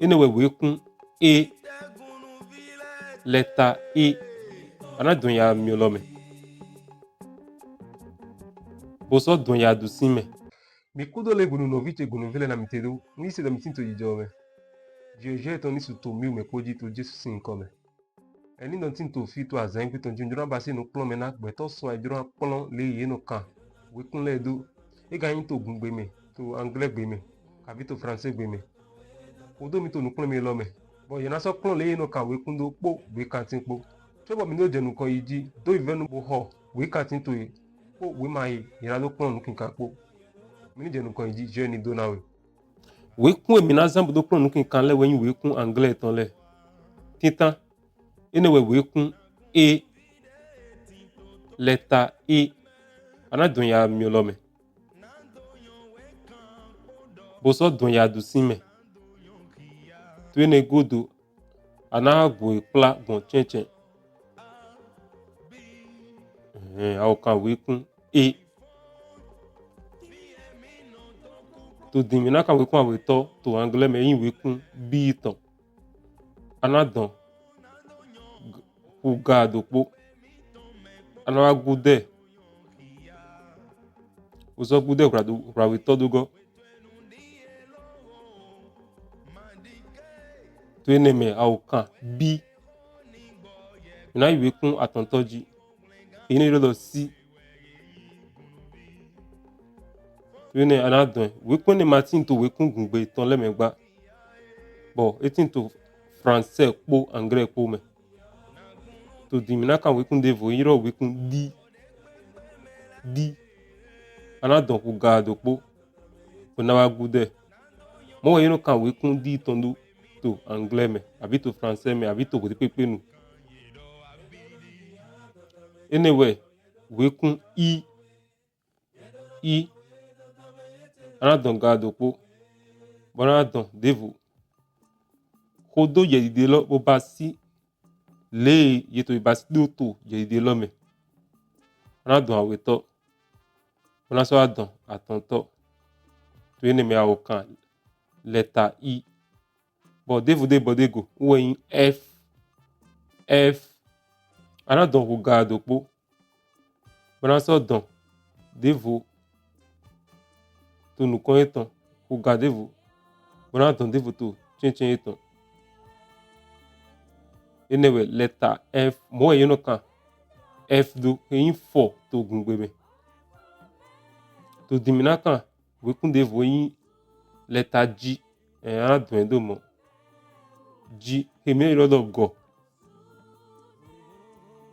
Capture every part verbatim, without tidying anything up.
Enɛ wɛ wekun E, lɛta E. A na dɔn ya miɔn lɔ mɛ, bo sɔ dɔn ya ɖusi mɛ. Mi kudo le gbonu nɔvi ce gbonu vɛ lɛ na mi te do. Ni se dɔ mi tin to jijɔ mɛ. Jijɔ etɔn ni su to mi mɛ kpo ji to Jesu sin yinkɔ mɛ. Eni dɔ tin to fi to azan gbe tɔn ji un jlo na basi nukplɔnmɛ na gbɛtɔ sɔ e jlo na kplɔn le ye nɔ kan wekun lɛ do. E ka yin to Gungbe mɛ, to Anglɛ gbe mɛ, kabi to Fransɛ gbe mɛ. Odo mi to nukplɔnmɛ lɔ mɛ, bɔ ye na sɔ kplɔn le ye nɔ kan wekun do kpo wekantin kpo. Cobɔ mi ni jɛ nukɔn yi ji do vivɛnu bo xɔ wekantin towe kpo wema he ye na do kplɔn nukinkan kpo. Mi ni jɛ nukɔn yi ji, je ni do na we. Wekun he mi na zan bo do kplɔn nukinkan lɛ wɛ yin wekun Anglɛ tɔn lɛ. Tintan, enɛ wɛ wekun E, lɛta E. A na dɔn ya miɔn lɔ mɛ, bo sɔ dɔn ya ɖusi mɛ. To enɛ godo, a na gbo e kpla gbɔn cɛncɛn. Ɛhɛn, a ko kan wekun E. To din mi na kan wekun awetɔ to Anglɛ mɛ yin wekun B tɔn. A na dɔn g-, xuga dopo. A na wa gudo e. Bo sɔ gudo e hwla do, hwla awetɔ do gɔ. To enɛ mɛ a ko kan B. Mi na yi wekun atɔntɔ ji. Enɛ ylɔ dɔ C. To enɛ a na dɔn e. Wekun enɛ ma tin to wekun Gungbe tɔn lɛ mɛ gba, bɔ e tin to Fransɛ kpo Anglɛ kpo mɛ. To din mi na kan wekun devo, e ylɔ wekun D. D. A na dɔn xuga dopo, bo na wa gudo e. Mɔ wɛ ye nɔ kan wekun D tɔn do to Anglɛ mɛ, abi to Fransɛ mɛ, abi to hwedekpekpe nu. Enɛ wɛ wekun I. I. A na dɔn ga dopo, bo na dɔn devo. Xodo yɛdide lɔ bo basi le ye to basi do to yɛdide lɔ mɛ. A na dɔn awetɔ, bo na sɔ wa dɔn atɔntɔ. To enɛ mɛ a ko kan lɛta I. Bɔ devo de bɔ de go wɛ yin F. F. A na dɔn xuga dopo, bo na sɔ dɔn devo to nukɔn etɔn, xuga devo, bo na dɔn devo to cɛncɛn etɔn. Enɛ wɛ lɛta F. Mɔ wɛ ye nɔ kan F do, e yin fɔ to Gungbe mɛ. To din mi na kan wekun devo yin lɛta G. Ɛhɛn, a na dɔn e do mɔ. G, he mi ylɔ dɔ gɔ.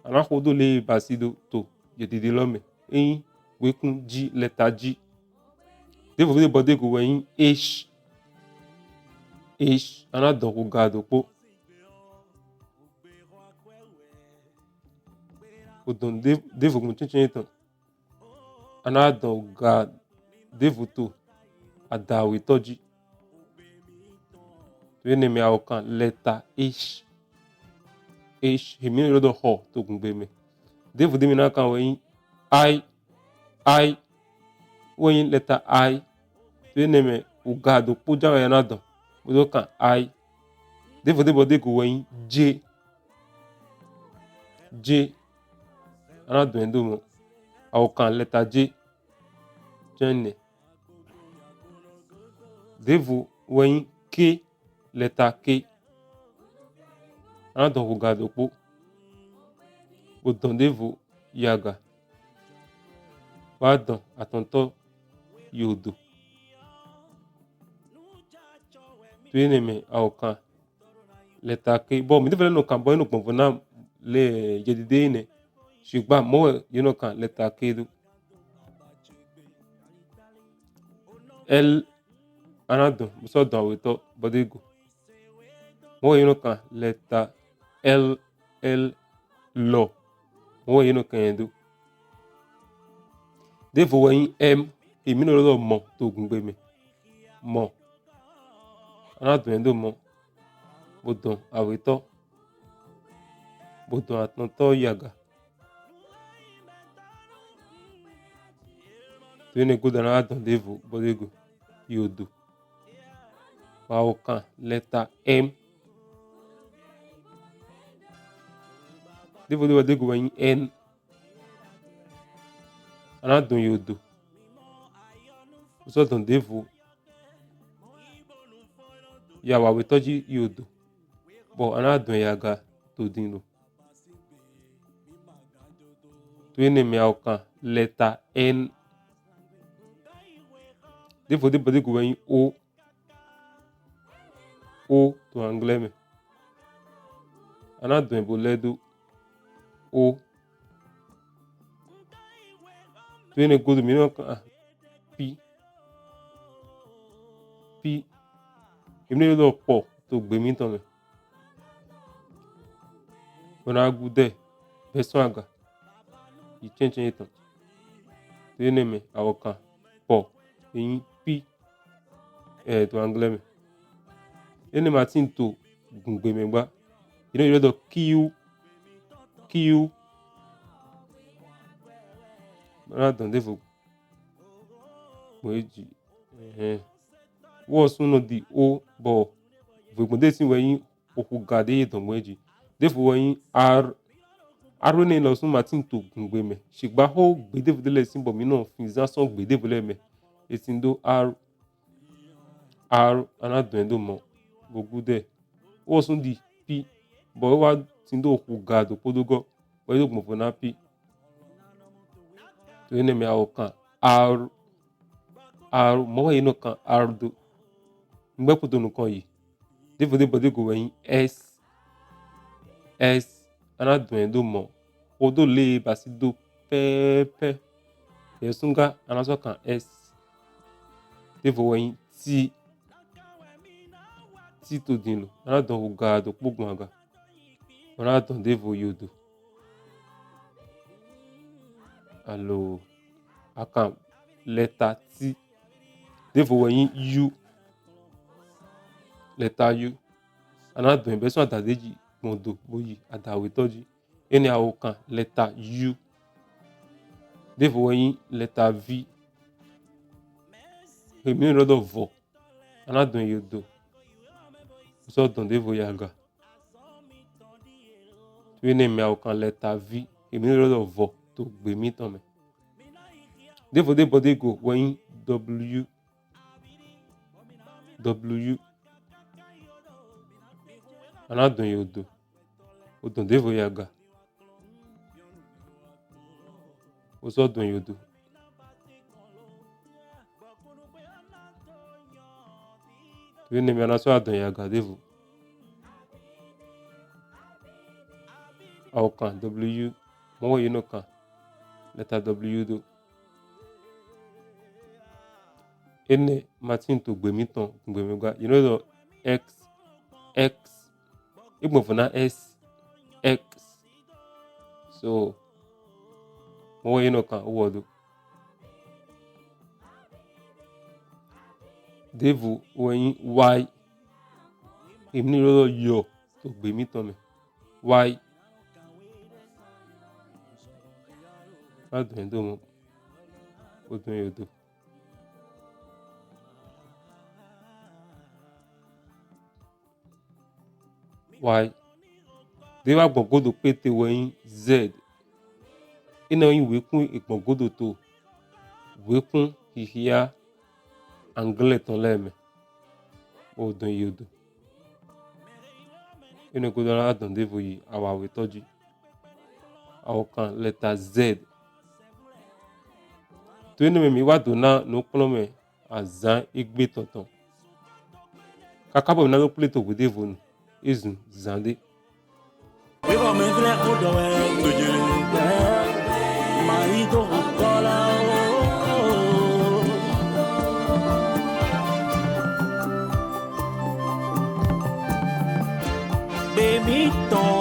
A na xodo le basi do to yɛdide lɔ mɛ. E yin wekun G, lɛta G. Devo de bɔ de go wɛ yin H. H. A na dɔn xuga dopo, bo dɔn de-, devo gbɔn cɛncɛn etɔn. A na dɔn ga devo to ada awetɔ ji. To enɛ mɛ a ko kan lɛta H. H, he mi ylɔ dɔ xɔ to Gungbe mɛ. Devo de mi na kan wɛ yin I. I. Wɛ yin lɛta I. To enɛ mɛ xuga dopo ja wɛ a na dɔn bo do kan I. Devo de bɔ de go wɛ yin J. J. A na dɔn e do mɔ. A ko kan lɛta J. Jɛn nɛ. Devo wɛ yin K, lɛta K. A na dɔn xuga dopo, bo dɔn devo yi aga, bo wa dɔn atɔntɔ yi odo. To enɛ mɛ a ko kan lɛta K. Bɔ mi de vɛ lɛ nɔ kan bɔ e nɔ gbɔnvo na le yɛdide enɛ. Ṣugbọn mɔ wɛ ye nɔ kan lɛta K do. L, a na dɔn, bo sɔ dɔn awetɔ bɔ de go. Mɔ wɛ ye nɔ kan lɛta L, L lɔ. Mɔ wɛ ye nɔ kan e do. Devo wɛ yin M, he mi nɔ ylɔ dɔ mɔ to Gungbe mɛ. Mɔ. A na dɔn e do mɔ, bo dɔn awetɔ, bo dɔn atɔntɔ yi aga. To enɛ godo a na dɔn devo bɔ de go yi odo. Awo kan lɛta M. Devo devo dego wɛ nyi N. A na dɔn yi odo. Sɔ dɔn devo yi awawetɔ ji yi odo, bɔ a na dɔn yi aga to din lo. To enɛ mɛ awo kan lɛta N. Devo devo dego wɛ nyi O. O to anglɛ mɛ. A na dɔn bo lɛ do O. To enɛ godo mi nɔ kan P. P. Emi nɔ dɔ pɔ to ogbe mitɔn mɛ. Bo na gu dɛ bɛ sɔn aga yi cɛncɛn etɔn. To enɛ mɛ awo kan pɔ e nyi P. Ɛ, to anglɛ mɛ. Enɛ ma tin to Gungbe mɛ gba. Yi nɔ ylɔ dɔ Q. Q. Bo na dɔn devo gbɔn e ji. Ɛhɛn. Wɔ sun nɔ di O bɔ vwe gbɔn de sin wɛ nyi oxu ga de ye dɔn gbɔn e ji. Devo wɛ nyi R. R enɛ lɔ sun ma tin to Gungbe mɛ. Shigba xo gbe devo de lɛ sin bɔ mi nɔ fin zan sɔn gbe devo lɛ mɛ. E tin do R. R, a na dɔn do mɔ bo gu dɛ. Wɔ sun di P bɔ e wa tin do oxu ga do kpodo gɔ bɔ e do gbɔn vo na P. To enɛ mɛ awo kan R. R, mɔ wɛ yi nɔ kan R do. Ngbɛ kpodo nukɔn yi. Devo devo dego wɛ nyi S. S, a na dɔn do mɔ. Odo le basi do pɛpɛ. Yɛ sunga a na sɔ kan S. Devo wɛ nyi T. T to din lo. A na dɔn oxu ga do kpo gbɔn aga. A na dɔn devo yi odo. Alo, a kan lɛta T. Devo wɛ nyi U. Lɛta U. A na dɔn bɛ sɔn adadeji gbɔn do bo yi adawetɔ ji. Enɛ awo kan lɛta U. Devo wɛ nyi lɛta V. Emi nɔ dɔ vɔ. A na dɔn yi odo. Sɔ dɔn devo yi aga. To enɛ mɛ awo kan lɛta V. Emi nɔ dɔ vɔ to gbe mitɔn mɛ. Devo devo dego wɛ nyi W. W. A na dɔn yi odo. O dɔn devo yi aga. O sɔ dɔn yi odo. To enɛ mɛ a na sɔ wa dɔn yi aga devo. Awo kan W. Mɔ wɛ yi nɔ kan lɛta W do. Enɛ ma tin to gbe mitɔn Gungbe mɛ gba. Yi nɔ dɔ X. X. E gbɔn vo na S. X. So mɔ wɛ yi nɔ kan wɔ do. Devo wɛ nyi Y. Emi nɔ dɔ yɔ to gbe mitɔn mɛ. Y. A dɔn do mɔ. O dɔn yi odo. Y. De wa gbɔn godo kpete wɛ nyi Z. Enɛ wɛ nyi wekun e gbɔn godo to wekun xixia anglɛ tɔn lɛ mɛ. O dɔn yi odo. Enɛ godo a na dɔn devo yi awawetɔ ji. Awo kan lɛta Z. To enɛ mɛ mi wa do na nukplɔnmɛ azan egbe tɔn tɔn. Kaka bɔ mi na do kple to hwedevonu, e zun zan de. Be mi tɔn